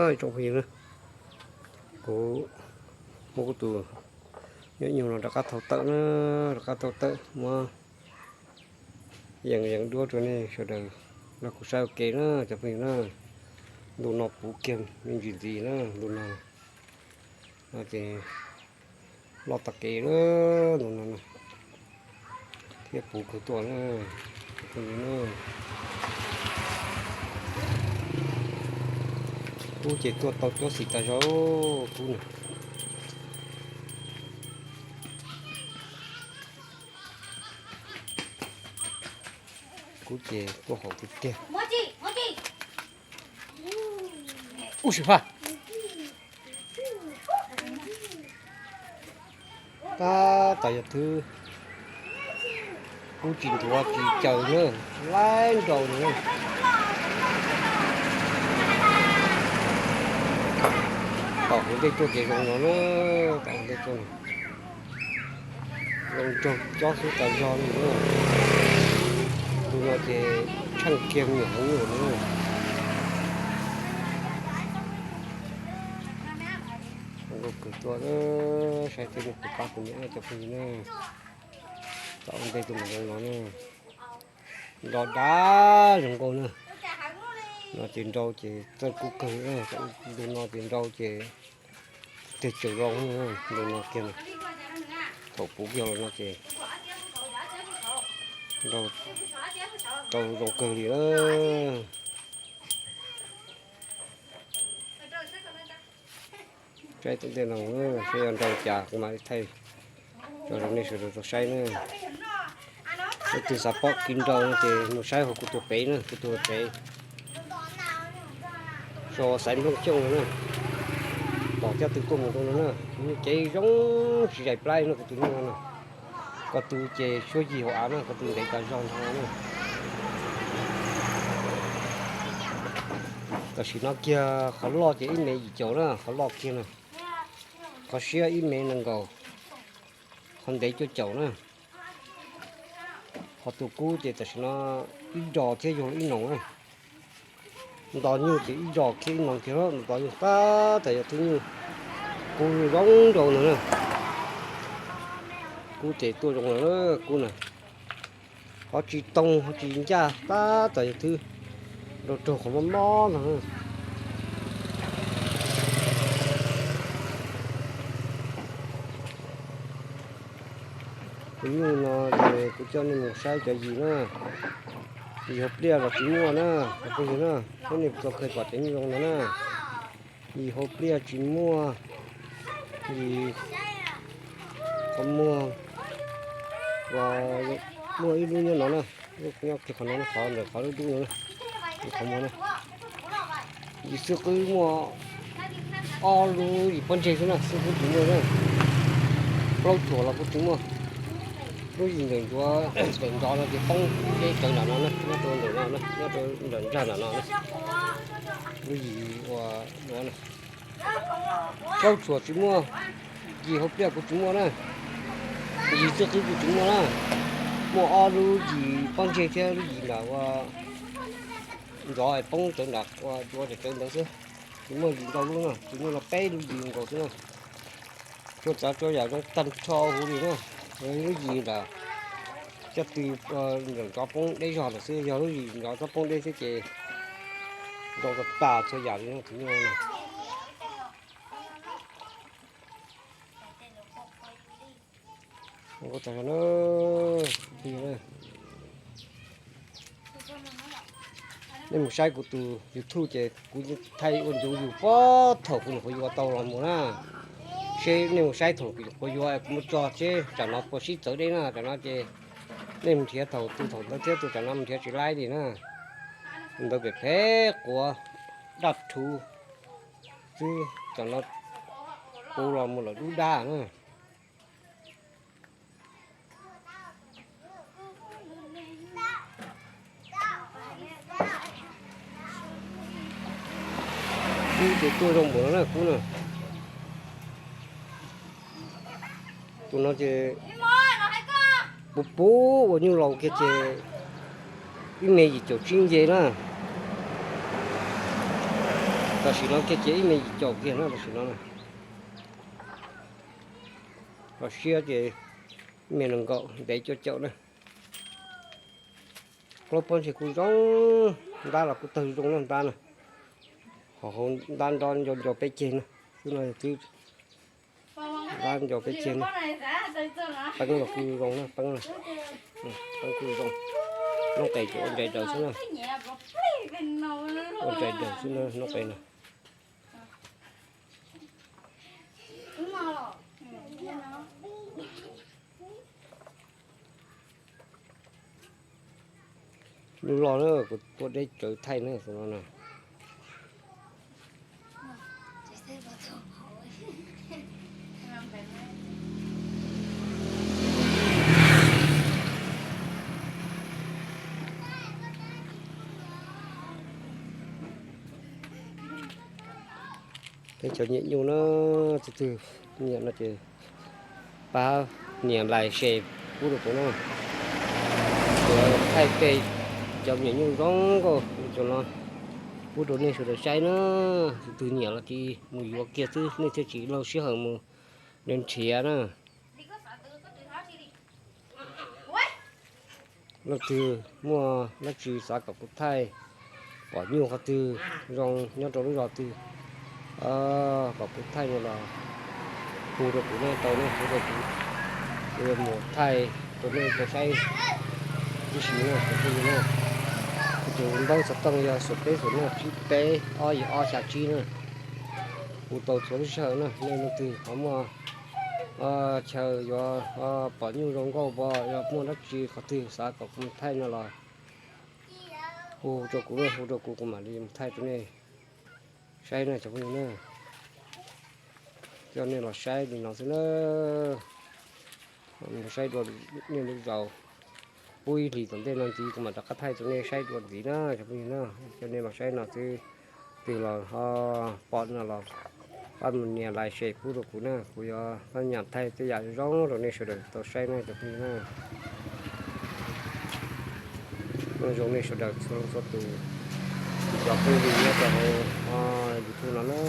Tsoom phooj ywg na, kuv muab kuv tus nyuj nyuj no rov qab thau tawm na, rov qab thau tawm muab yees yees duab rau nej sawv daws nrog kuv saib ua ke na cov phooj ywg na. Ntu no puv kiag me ntsis ntxiv na, ntu no no ces loj tag kev na, ntu no na, thiab puv kawg tuaj na, cov phooj ywg na. Kub ces tuaj tau cuab xim tag zog, kub na. Kub ces tuaj haum tiag tiag. Ub sim faj. Tab tom yog thwb kub tsis ntuav tsis caws na, laib nraus na. Tom hauv ntej tuaj ces zoo no na, tom hauv ntej tuaj no zoo nraug cob xub tas zog li na. Ntu no ces tsheej kiag me nyuam hauv nyuj na. Zoo nkauj kawg tuaj, saib thiab nej puas pab kuv nyiam cov phooj ywg na. Tom ntej tuaj mus zoo no na. Nrau dab zoo nkauj na. No ces nrau ces txawj kub kawg na. Ntu no ces nrau ces teg tsaws zoo, ntu no kiag na. Thaum puv kiag los no ces nrau tau zoo kawg li na. Saib tom ntej no, saib yuav nrau cas kuv mam li thaij rau nej sawv daws tau saib na. Leej twg xav pom kev nrau no ces mus saib hauv kuv tus pem na, kuv tus pem, sau Xaiv Nplooj Xyooj no na. Tom caj tw tuaj mus rau no na, kuv nyuj cev zoo tsis zais plaib no, kuv tus nyuj no na. Ko tw ces suab yig hauv av na, ko tw ntev tas zog ntho na. Tam sim no kiag qhov loj ces ib mev yim caum na, qhov loj kiag na. Qhov siab ib mev nees nkaum, qhov ntev cuaj caum na. Qhov tus kub ces tam sim no ib dos thiab yug ib noos na. Nto nyuj ces ib dos thiab ib noos thiab, nto nyuj tab tom yog thwb nyuj. Kub zoo nraug no na. Kub ces tuaj zoo lawm na, kub na. Ho tsis too ho tsis ncaj tab tom yog thwb nrau raug qhov mob mob no. Tus nyuj no ces kuv coj nej mus saib cov yim na. Yim hauv pliaj los tsis muaj na, cov phooj ywg na, thiab nej puas tau kheev pom cov nyuj zoo no na. Yim hauv pliaj tsis muaj, yim qhov muag los muaj ib lub nyob no na, nyob kiag qhov no, qhov ntawm qhov dub dub no na, qhov muag na. Yim xwb qwb muaj ob lub yim pob ntseg xwb na, xwb qwb tsis muaj na. Plaub tsuam los kuj tsis muaj. Lub yim ntawm ncuav ntawm nrov no ces poob deb tsawv nram no na, nyob rau ntawm no na, nyob rau ntawm ntsag nram no na. Lub yim uas ncuav na, plaub tsuam tsis muaj. Yim hauv pliaj kuj tsis muaj na, yim xwb qwb kuj tsis muaj na. Muaj ob lub yim pob ntseg thiab lub yim nram ua nrov poob tsawv nram ua ncuav tsawv ntawd xwb. Tsis muaj yim ntau lub na, tsis muaj no peb lub yim nkaus xwb na. Tsuas txav tsuas yam zoo tag nrho huv li na. Lub yim nram caj tw nram nrov poob deb zog ntawd xwb, yog lub yim nrov txhob poob deb xwb ces zoo tas tas txhua yam li no tus nyuj no. Nej mus saib kuv tus YouTube ces kuv thaij ua ncuv yus puag thaum kuv nyuam qhuav yuav tau los mus na. Seb nej mus saib thaum kuv nyuam qhuav yuav kuv muab tso seb tsam no puas sib txawv deb na. Tsam no ces nej mus nrhiav thaum tu thaum ntawd thiab tus tsam no mus nrhiav tsis laib li na. Tus ntawd pem phem quav daj rhuv xwb, tsam no puv los mus lawm dub dab na. Kub ces tuaj zoo npaum no na kub na. Tus no ces puv puv ua nyuj laus kiag ces ib me yim caum tsib nce na. Tam sim no kiag ces ib mev yim caum kiag na tam sim no na. Los siab ces ib mev nees nkaum ntev cuaj caum na. Plaub pob ntseg kuj zoo, ntab los kuj tawg zoo na ntab na. Ho hauv ntab nrov nco nco peb ceg na, xwb no twb ntab nco peb ceg na. Peeb los kuj zoo na, peeb na, peeb kuj zoo. Noob qes ces ua ntsais daws xwb na. Ua ntsais daws xwb na noob qes na. Lub loj na, kuv tua deb tsawv thaij na tus no na. Peb cov nyiam nyuj na, tus twg nyiam no ces pab nias like share pub rau kuv na. Kuv thaij tej cov me nyuam nyuj zoo nkauj cov no pub rau nej sawv daws saib na. Tus twg nyiam los cia mus yuav kiag xwb, nej thiaj tsis laug sij hawm mus nrhiav na. Leej twg muaj dab tsi xav kom kuv thaij, pom nyuj qhov twg zoo nyob rau lub zos twg, kom kuv thaij no los hu rau kuv nej tau ne, hu rau kuv, kuv yuav mus thaij rau nej tau saib tib si na cov phooj ywg na. Kuv tus npawb xov tooj yog xoom peb xoom naj tsib peb ob yim ob xya tsib na. Kuv tau txhua lub sij hawm na, nej leej twg ho muaj chaw yuav pom nyuj zoo nkauj pom, yog muaj dab tsi qhov twg xav kom kuv mus thaij no los hu rau kuv, hu rau kuv, kuv mam li mus thaij rau nej saib na cov phooj ywg na. Coj nej los saib li no xwb na. Saib dua nej lub zos, pub ib hlis tom ntej no ntxiv kuv mam rov qab thaij rau nej saib dua ntxiv na cov phooj ywg na. Coj nej los saib no xwb, twg los ho pom no los pab mus nias like share pub rau kuv na, kuv yuav pab nyam thaij tej yam zoo rau nej sawv daws tau saib na cov phooj ywg na. Nyob zoo nej sawv daws txhua leej txhua tus, cov phooj ywg nyob rau hauv YouTube no na.